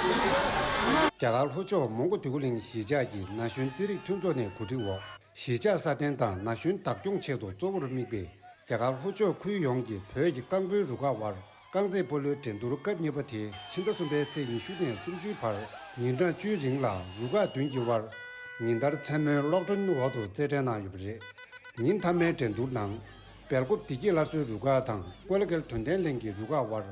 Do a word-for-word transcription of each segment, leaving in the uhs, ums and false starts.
རྒྱ་གར་ལྷོ་ཕྱོགས་མོན་གྷོ་འདོད་རྒུ་གླིང་གཞིས་ཆགས་ཀྱི་ན་གཞོན་རྩེད་རིགས་མཐུན་ཚོགས་ནས་གོ་སྒྲིག་འོག་གཞིས་ཆགས་སྲ་བརྟན་དང་ན་གཞོན་བདག་སྐྱོང་ཆེད་དུ་གཙོ་བོར་དམིགས་པའི་རྒྱ་གར་ལྷོ་ཕྱོགས་ཁུལ་ཡོངས་ཀྱི་བོད་ཀྱི་རྐང་སྤོལ་རུ་ཁག་དབར་རྐང་རྩེད་སྤོ་ལོའི་འགྲན་བསྡུར་སྐབས་གཉིས་པ་དེ་ཕྱི་ཟླ་གསུམ་པའི་ཚེས་ཉི་ཤུ་ནས་སུམ་ཅུའི་བར་ཉིན་གྲངས་བཅུའི་རིང་ལ་རུ་ཁག་བདུན་གྱི་དབར་ཉིན་ལྟར་མཚན་མོའི་གློག་སྒྲོན་འོག་ཏུ་རྩེད་འགྲན་གནང་ཡོད་པ་རེད། ཉིན་མཐའ་མའི་འགྲན་བསྡུར་ནང་སྦེལ་ཀོབ་བདེ་སྐྱིད་སླར་གསོའི་རུ་ཁག་དང་ཀོ་ལི་གྷལ་དོན་ལྡན་གླིང་གི་རུ་ཁག་དབར་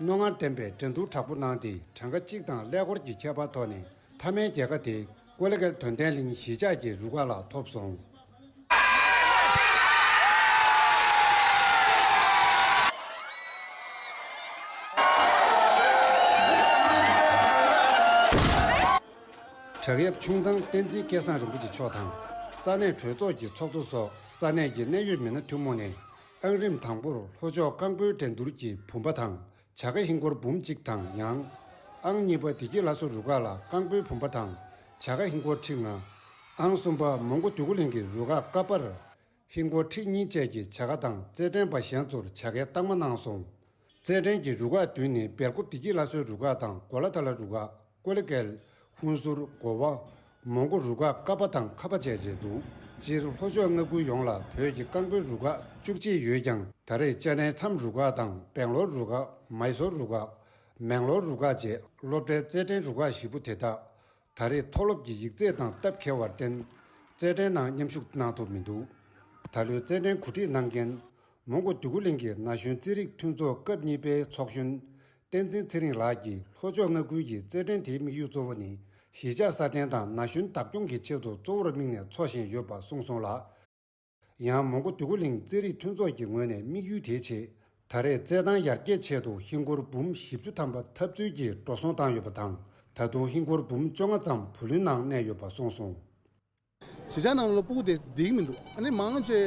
རྣོ་ངར་ལྡན་པའི་འགྲན་བསྡུར་དྲག་པོ་གནང་སྟེ་གྲངས་ཀ་གཅིག་དང་ཀླད་ཀོར་གྱི་ཁྱད་པར་ཐོག་ནས་མཐའ་མའི་རྒྱལ་ཁ་དེ་ཀོ་ལི་གྷལ་དོན་ལྡན་གླིང་གཞིས་ཆགས་ཀྱི་རུ་ཁག་ལ་ཐོབ་སོང་། བྲག་གཡབ་ཆུང་ཚང་བསྟན་འཛིན་སྐལ་བཟང་རིན་པོ་ཆེ་མཆོག་དང་ས་གནས་གྲོས་ཚོགས་ཀྱི་ཚོགས་གཙོ་སོགས་ས་གནས་ཀྱི་གནད་ཡོད་མི་སྣ་ཐུན་མོང་ནས་ཨང་རིམ་དང་པོར་ལྷོ་ཕྱོགས་རྐང་སྤོལ་འགྲན་བསྡུར་གྱི་བུམ་པ་དང་བྱ་དགའ་ཧིན་སྒོར་འབུམ་གཅིག་དང་ཡང་། ཨང་གཉིས་པ་བདེ་སྐྱིད་སླར་གསོ་རུ་ཁག་ལ་རྐང་སྤོལ་བུམ་པ་དང་བྱ་དགའ་ཧིན་སྒོར་ཁྲི་ལྔ། ཨང་གསུམ་པ་མོན་གྷོ་འདོད་རྒུ་གླིང་གི་རུ་ཁག་ཀ་པར་ཧིན་སྒོར་ཁྲི་གཉིས་བཅས་ཀྱི་བྱ་དགའ་དང་རྩེད་འགྲན་པ་གཞན་ཚོར་བྱ་དགའི་རྟགས་མ་གནང་སོང་། རྩེད་འགྲན་གྱི་རུ་ཁག་བདུན་ནི་སྦེལ་ཀོབ་བདེ་སྐྱིད་སླར་གསོའི་རུ་ཁག་དང་གོ་ལ་ཐ་ལ་རུ་ཁག་ཀོ་ལི་གྷལ། ཧུན་སུར། གོ་བ། མོན་གྷོ་རུ་ཁག་ཀ་པ་དང་ཁ་པ་བཅས་རེད་འདུག་སྤྱིར་ལྷོ་ཕྱོགས་མངའ་ཁུལ་ཡོངས་ལ་བོད་ཀྱི་རྐང་སྤོལ་རུ་ཁག་བཅུ་གཅིག་ཡོད་ཀྱང་ད་རེས་ཅ་ནའི་མཚམས་རུ་ཁག་དང་སྦེང་ལོར་རུ་ཁག་མའི་སོར་རུ་ཁག་མེང་ལོར་རུ་ཁག་བཅས་སློབ་གྲྭའི་རྩེད་འགྲན་རུ་ཁག་བཞི་པོ་དེ་དག་ད་རེས་མཐོ་སློབ་ཀྱི་ཡིག་ཚད་དང་སྟབས་འཁེལ་བར་བརྟེན་རྩེད་འགྲན་ནང་མཉམ་ཞུགས་གནང་ཐུབ་མི་འདུག་ད་ལོའི་རྩེད་འགྲན་གོ་སྒྲིག་གནང་མཁན་མོན་གྷོ་འདོད་རྒུ་གླིང་གི་ན་གཞོན་རྩེད་རིགས་མཐུན་ཚོགས་སྐབས་གཉིས་པའི་ཚོགས་གཞོན་བསྟན་འཛིན་ཚེ་རིང་ལགས་ཀྱིས་ལྷོ་ཕྱོགས་མངའ་ཁུལ་གྱི་རྩེད་འགྲན་དེའི་དམིགས་ཡུལ་གཙོ་བོ་ནི་གཞིས་ཆགས་སྲ་བརྟན་དང་ན་གཞོན་བདག་སྐྱོང་གི་ཆེད་དུ་གཙོ་བོར་དམིགས་ནས་འཚོགས་བཞིན་ཡོད་པ་གསུངས་སོང་ལ། ཡང་མོན་གྷོ་འདོད་རྒུ་གླིང་རྩེད་རིགས་མཐུན་ཚོགས་ཀྱི་ངོས་ནས་དམིགས་ཡུལ་དེའི་ཆེད་ད་རེས་རྩེད་ཐང་ཡར་རྒྱས་ཆེད་དུ་ཧིན་སྒོར་འབུམ་བཞི་བཅུ་ཐམ་པ་ཐབས་འཚོལ་གྱིས་འགྲོ་སོང་བཏང་ཡོད་པ་དང་ད་དུང་ཧིན་སྒོར་འབུམ་བཅོ་ལྔ་ཙམ་བུ་ལོན་ནང་གནས་ཡོད་པ་གསུངས་སོང་། གཞིས་ཆགས་ནང་ལ་སྤུ་གུ་དེ་བསྡད་ཀྱི་མི་འདུག་ཨ་ནི་མང་ཆེ་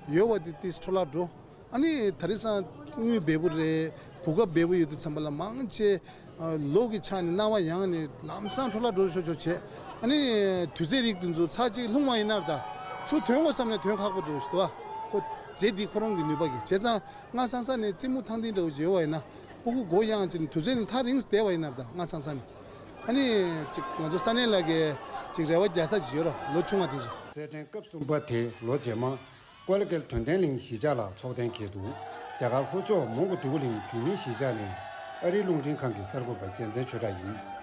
ཡོད་པ་དེ་དེ་འཕྲོ་བརླག་འགྲོ། ཨ་ནི་ད་རེས་སང་དངུལ་འབེལ་པོ་རེད། གོ་སྐབས་འབེལ་པོ་ཡོད་དུས་ཙམ་པ་ལ་མང་ཆེ་ཨ་ལོ་གི་ཆ་ནས་སྣང་བ་ཡང་ནས་ལམ་སང་འཕྲོ་བརླག་འགྲོ་ཆོག་ཆོག་བྱས། ཨ་ནི་དུས་ཚོད་རིགས་དེ་ཚོ་ཚར་གཅིག་ལྷུང་བ་ཡིན་ན་ད་ཚུར་ཐོན་དགོས་བསམ་ནས་ཐོན་ཁག་པོ་འགྲོ་ཞིག་འདུག་བ། ཁོ་རྗེས་འདི་ཁོ་རང་གི་ནུས་པ་གིས་བྱས་ཙང་། སྔ་ཚང་ས་ནས་རྩེད་མོ་ཐང་འདི་འདྲ་བོ་བརྗེ་བ་ཡིན་ན་སྤུ་གུ་མགོ་གཡང་ཅིག་ནས་དུས་ཚོད་ནི་ཐག་རིང་བསྡད་པ་ཡིན་ན་ད་སྔ་ཚང་ས་ནས་ཨ་ནི་ཅིག་ང་ཚོ་ས་གནས་ལ་གས་ཅིག་རེ་བ་རྒྱག་ས་ཅིག་ཡོད་ར་ལོ་ཆུང་བ་དེ་ཚོ། རྩེད་འགྲན་སྐབས་གསུམ་པ་དེ་ལོ་རྗེས་མ་ཀོ་ལི་གྷལ་དོན་ལྡན་གླིང་གཞིས་ཆགས་ལ་འཚོགས་གཏན་འཁེལ་འདུག་རྒྱ་གར་ལྷོ་ཕྱོགས་མོན་གྷོ་འདོད་རྒུ་གླིང་བོད་མིའི་གཞིས་ཆགས་ནས་ཨ་རིའི་རླུང་འཕྲིན་ཁང་གི་གསར་འགོད་པ་རྒྱལ་མཚན་ཆོས་གྲགས་ཡིན།